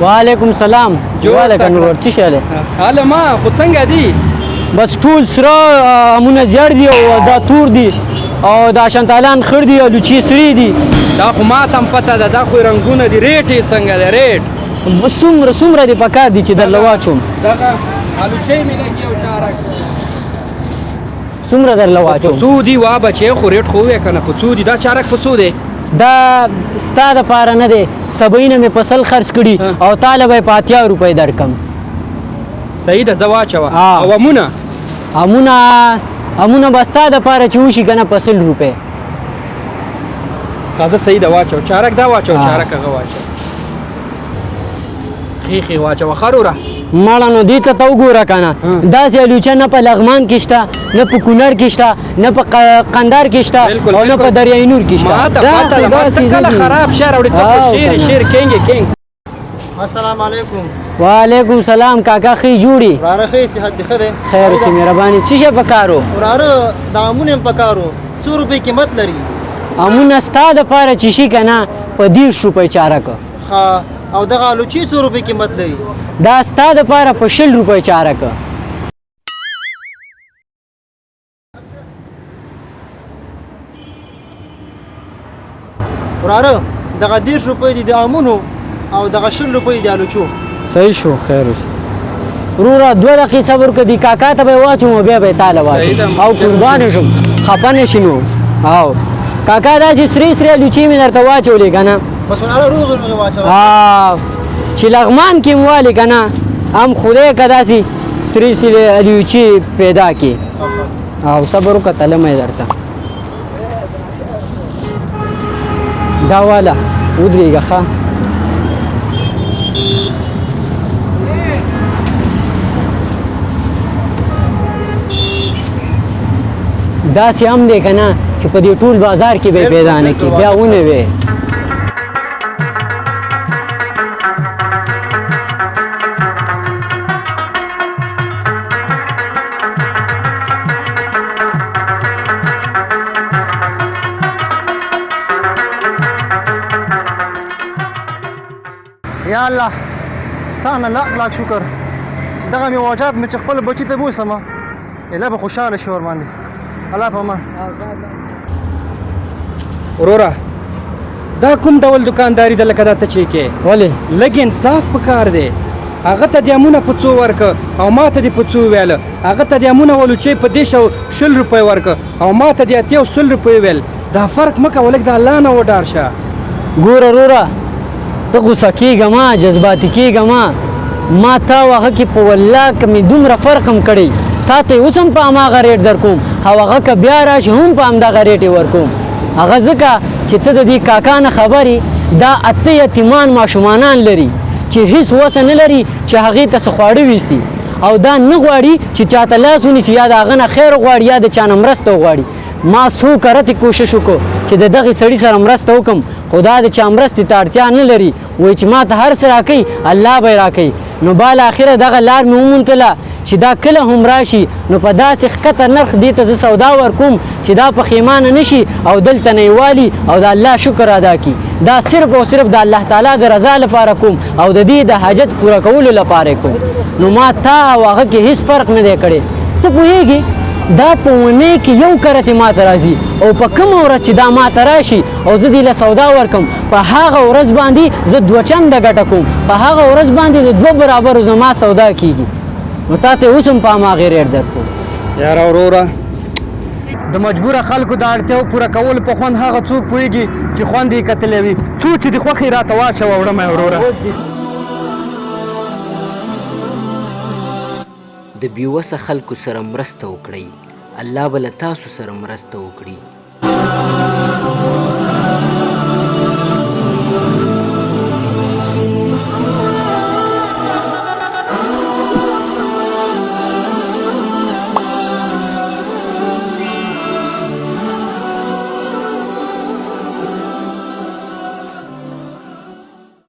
وعلیکم سلام. وعلیکم نور، څه شی دی؟ هله ما خو څنګه دي؟ بس ټول سره امونه زیړ دي او دا تور دي او دا شنتالان خړ دي او لوچې سرې دي. دا خو ما ته هم پته ده، دا خو رنګونه دي. ریټ یې څنګه دی؟ ریټ څومره څومره دې پکار دي چې درله واچوم؟ دغه الوچې مې لګي او چارک څومره درله واچوم؟ په څو دي وا بچې؟ خو ریټ خو ووایه که نه، په څو دي دا چارک؟ په څو دی؟ دا ستا دپاره نه دی، سبعینه مې په 100 خرڅ کړي او تا له به یې په 80 روپۍ درکم. صحیح ده، زه واچوه. او امونه؟ امونه امونه به ستا دپاره چې وشي که نه په 100 روپۍ. راځه، صحیح ده، واچوه چارک. دا واچوه چارک، هغه واچوه، ښې ښې واچوه. ښه وروره. مړه نو دې ته ته وګوره که نه، داسې الوچه نه په لغمان کې شته، نه په کونړ کې شته، نه په قندار کې شته او نه په دریای نور کې شته. ما ته پته ده، ما ته کله خراب شی راوړې، ته خو شعر شعر کینګې کینګ. السلام علیکم. وعلیکم سلام کاکا، ښې جوړي؟ وراره ښه یې؟ صحت دې ښه دی؟ خیر اوسې، مهرباني. څه شی پکار و؟ وراره د امونه هم پکار و، څو روپۍ قیمت لري؟ امونه ستا دپاره چې شي که نه په 30 روپۍ چارک. ښه، او دغه الوچې څو روپۍ قیمت لري؟ دا ستا دپاره په 20 روپۍ چارک. وراره دغه 30 روپۍ دي د امونو او دغه 20 روپۍ دي الوچو. صحیح شو، خیر اوسې وروره. 2 دقیقې صبر وکړه، دې کاکا ته به یې واچوم او بیا به یې تا له واچوم او قربان شم، خفه نه شي نو. او کاکا داسې سرې سرې الوچې مې درته واچولې که نه. بس وراره روغې روغې واچوه. چې لغمان کې هم والې که نه هم خدای که داسې سرې سرې الوچې پیدا کړي. او صبر وکړه، تلمه یې درته. دا واله ودرېږه. ښه داسې هم دی که نه چې په دې ټول بازار کې به یې پیدا نه کړي، بیا ونه وي. یا الله ستا نه لاک لاک شکر، دغه مې واجات مې چې خپل بچي ته بوسم اله به خوشحاله شي ورباندې. الله په امان. وروره دا کوم ډول دکانداري ده لکه دا ته چې کې؟ ولې؟ لږ انصاف پکار دی. هغه ته دې امونه په څو ورکه او ما ته دې په څو ویل؟ هغه ته دې امونه ولو چې په 30 او 20 روپۍ ورکه او ما ته دې 80 او 100 روپۍ ویل. دا فرق مه کوه، لږ د الله نه وډار شه. ګوره وروره، ته غوسه کېږه مه، جذباتي کېږه مه. ما تا او هغه کې په والله که مې دومره فرق هم کړی، تا ته یې اوس هم په هماغه ریټ درکوم او هغه که بیا راشي هم په همدغه ریټ یې ورکوم. هغه ځکه چې ته د دې کاکا نه خبر یې، دا 8 یتیمان ماشومانان لري چې هیڅ وسه نه لري چې هغې ته څه خواړه ویسي او دا نه غواړي چې چاته لاس ونیسي یا د هغه نه خیر وغواړي یا د چا نه مرسته وغواړي. ما څو کرتې کوشش وکړو چې د دغې سړي سره مرسته وکړم، خو دا د چا مرستې ته اړتیا نه لري. وایي چې ما ته هر څه راکوي الله به یې راکوي. نو بالاخره دغه لار مې وموندله چې دا کله هم راشي نو په داسې ښکته نرخ دې ته زه سودا ورکوم چې دا پښیمانه نه شي او دلته نه یې والي او د الله شکر ادا کړي. دا صرف او صرف د الله تعالی د رضا لپاره کوم او د دې د حاجت پوره کولو لپاره کوم. نو ما تا او هغه کې هیڅ فرق نه دی کړی. ته پوهېږې دا په اونۍ کې یو کرتې ماته راځي او په کومه ورځ چې دا ماته راشي او زه دې له سودا ورکم په هغه ورځ باندې زه 2 چنده ګټه کوم، په هغه ورځ باندې د 2 برابرو زما سودا کېږي. نو تا ته اوس هم په هماغې ریټ درکوم. یاره وروره، د مجبوره خلکو د اړتیاو پوره کولو په خوند هغه څوک پوهېږي چې خوند یې کتلی وي. څو چې دې خوښې راته واچوه وړمه یې وروره. د بېوسه خلکو سره مرسته وکړئ، الله به له تاسو سره مرسته وکړي.